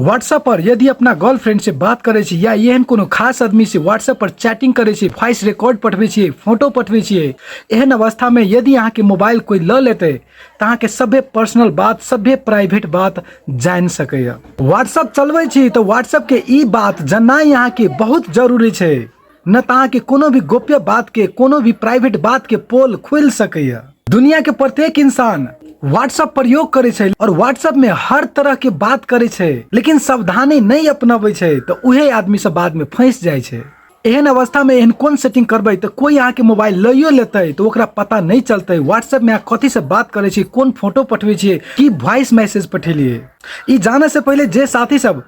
WhatsApp पर यदि अपना girlfriend से बात करै छी या एहन कोनो खास आदमी से व्हाट्सएप पर चैटिंग करै छी, वॉइस रिकॉर्ड पठबै छियै, फोटो पठबै छियै, एहन अवस्था में यदि अहाँके मोबाइल कोई लऽ लेतै तऽ अहाँके सभे पर्सनल बात, सभे प्राइवेट बात जानि सकैए। व्हाट्सएप चलबै छी तऽ व्हाट्सएप के ई बात जाननाइ अहाँके बहुत जरूरी छै, न तऽ अहाँके कोनो भी गोप्य बात के, कोनो भी प्राइवेट बात के पोल खुलि सकैए। दुनिया के प्रत्येक इंसान व्हाट्सएप प्रयोग करै छै और व्हाट्सएप में हर तरह के बात करै छै, लेकिन सावधानी नहीं अपनाबै छै तऽ उहे आदमी सब बाद में फंसि जाइ छै। एहन अवस्था में एहन कोन सेटिंग करबै तऽ कोई अहाँके मोबाइल लइयो लेतै तऽ ओकरा पता नहीं चलतै व्हाट्सएप में अहाँ कथी से बात करै छी, कोन फोटो पठबै छियै, की वॉइस मैसेज पठेलियै। ई जानै से पहिले जे साथी सब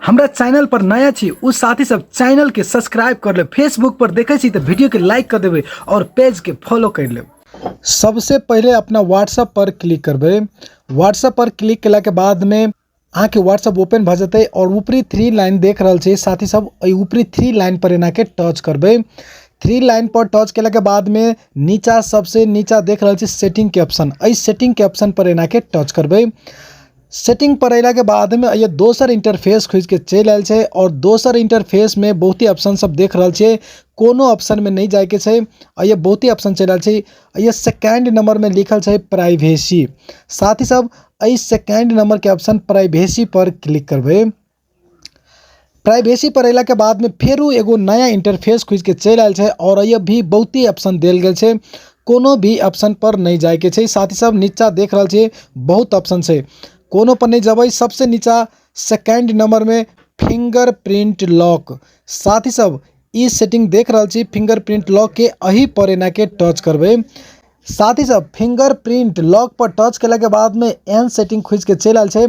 हमरा चैनल पर नया छी उ साथी सब चैनल के सब्सक्राइब कर लेब, फेसबुक पर देखै छी तऽ वीडियो के लाइक कर देबै और पेज के फॉलो कर लेब। सबसे पहिले अपना व्हाट्सएप पर क्लिक करबै। व्हाट्सएप पर क्लिक केला के बाद में अहाँके व्हाट्सएप ओपन भऽ जेतै और ऊपरी 3 लाइन देख रहल छी साथी सब, एहि ऊपरी 3 लाइन पर एना के टच करबै। 3 लाइन पर टच केला के बाद में नीचा, सबसे नीचा देख रहल छी सेटिंग के ऑप्शन, एहि सेटिंग के ऑप्शन पर एना के टच करबै। सेटिंग पर अयला के बाद में ये दोसर इंटरफेस खुजि के चलि आयल छै और दोसर इंटरफेस में बहुते ऑप्शन सब देख रहल छियै, कोनो ऑप्शन में नहि जायके छै। ये बहुते ऑप्शन चलि आयल छै। ये सेकेंड नंबर में लिखल छै प्राइवेसी। साथी सब एहि सेकेंड नंबर के ऑप्शन प्राइवेसी पर क्लिक करबै। प्राइवेसी पर अयला के बाद में फेरू एगो नया इंटरफेस खुजि के चलि आयल छै और ये भी बहुते ऑप्शन देल गेल छै, कोनो भी ऑप्शन पर नहि जायके छै। साथी सब नीचा देख रहल छियै बहुत ऑप्शन छै, कोनो पर नहि जेबै। सबसे नीचा सेकेंड नंबर में फिंगरप्रिंट लॉक, साथी सब ई सेटिंग देख रहल छी फिंगरप्रिंट लॉक के, एही पर एना के टच करबै। साथी सब फिंगरप्रिंट लॉक पर टच केला के बाद में एहन सेटिंग खुजि के चलि आयल छै।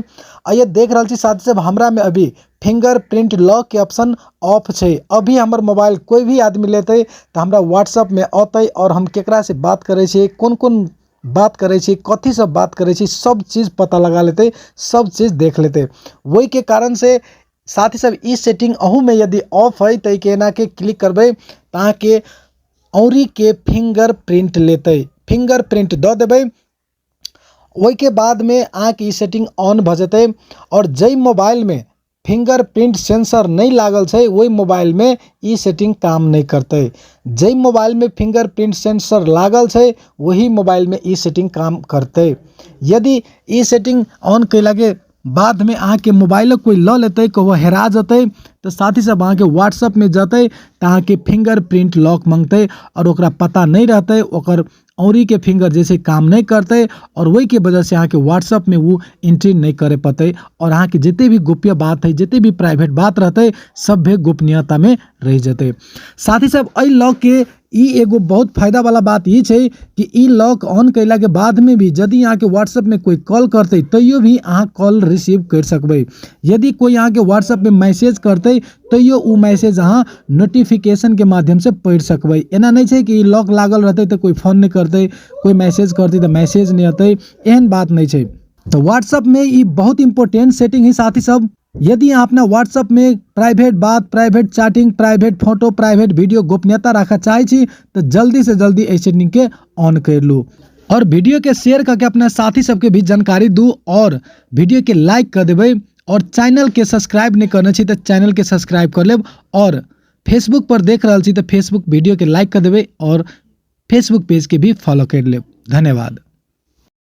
आ ये देख रहल छी साथी सब हमरा में अभी फिंगरप्रिंट लॉक के ऑप्शन ऑफ छै। अभी हमर मोबाइल कोई भी आदमी लेतै तऽ हमरा व्हाट्सएप में औतै और हम केकरा से बात करै छियै, कोन कोन बात करै छी, कथी सब बात करै छी, सब चीज पता लगा लेतै, सब चीज देख लेतै। ओहिके कारण से साथी सब ई सेटिंग अहू में यदि ऑफ है तऽ एहिके एना के क्लिक करबै तऽ अहाँके औरी के फिंगर प्रिंट लेतै, फिंगर प्रिंट दऽ देबै। ओहिके बादमे अहाँके ई सेटिंग ऑन भऽ जेतै। आओर जाहि मोबाइलमे फिंगर प्रिंट सेंसर नहि लागल छै ओहि मोबाइलमे ई सेटिंग काम नहि करतै। जाहि मोबाइलमे फिंगर प्रिंट सेंसर लागल छै ओहि मोबाइलमे ई सेटिंग काम करतै। यदि ई सेटिंग ऑन कयलाके बादमे अहाँके मोबाइलो कोइ लऽ लेतै, कहू हेरा जेतै, तऽ साथी सब अहाँके व्हाट्सएपमे जेतै तऽ अहाँके फिंगर प्रिंट लॉक मङ्गतै आओर ओकरा पता नहि रहतै, ओकर औरीके फिंगर जे छै काम नहि करतै आओर ओहिके वजहसँ अहाँके व्हाट्सएपमे ओ एंट्री नहि करै पतै आओर अहाँके जते भी गोप्य बात है, जते भी प्राइवेट बात रहतै, सभे गोपनीयतामे रहि जेतै। साथी सब एहि लॉकके ई एगो बहुत फायदा वाला बात ई छै कि ई लॉक ऑन कयलाके बादमे भी यदि अहाँके व्हाट्सएपमे कोइ कॉल करतै तैयो भी अहाँ कॉल रिसीव करि सकबै। यदि कोइ अहाँके व्हाट्सएपमे मैसेज करतै तैयो ओ मैसेज अहाँ नोटिफिकेशनके माध्यमसँ पढ़ि सकबै। एना नहि छै कि ई लॉक लागल रहतै तऽ कोइ फोन नहि करतै, कोइ मैसेज करतै तऽ मैसेज नहि अयतै, एहन बात नहि छै। तऽ व्हाट्सएपमे ई बहुत इम्पोर्टेंट सेटिंग है साथी सब। यदि अहाँ अपना व्हाट्सएप में प्राइवेट बात, private chatting, private photo, private video गोपनीयता राखऽ चाहै छी तऽ जल्दी से जल्दी एहि सेटिंग के ऑन करि लू और वीडियो के शेयर करके अपना साथी सबके भी जानकारी दू और वीडियो के लाइक कर देबै और चैनल के सब्सक्राइब नहीं करने छी तऽ चैनल के सब्सक्राइब कर लेब और फेसबुक पर देख रहल छी तऽ फेसबुक वीडियो के लाइक कर देबै और फेसबुक पेज के भी फॉलो कर लेब। धन्यवाद।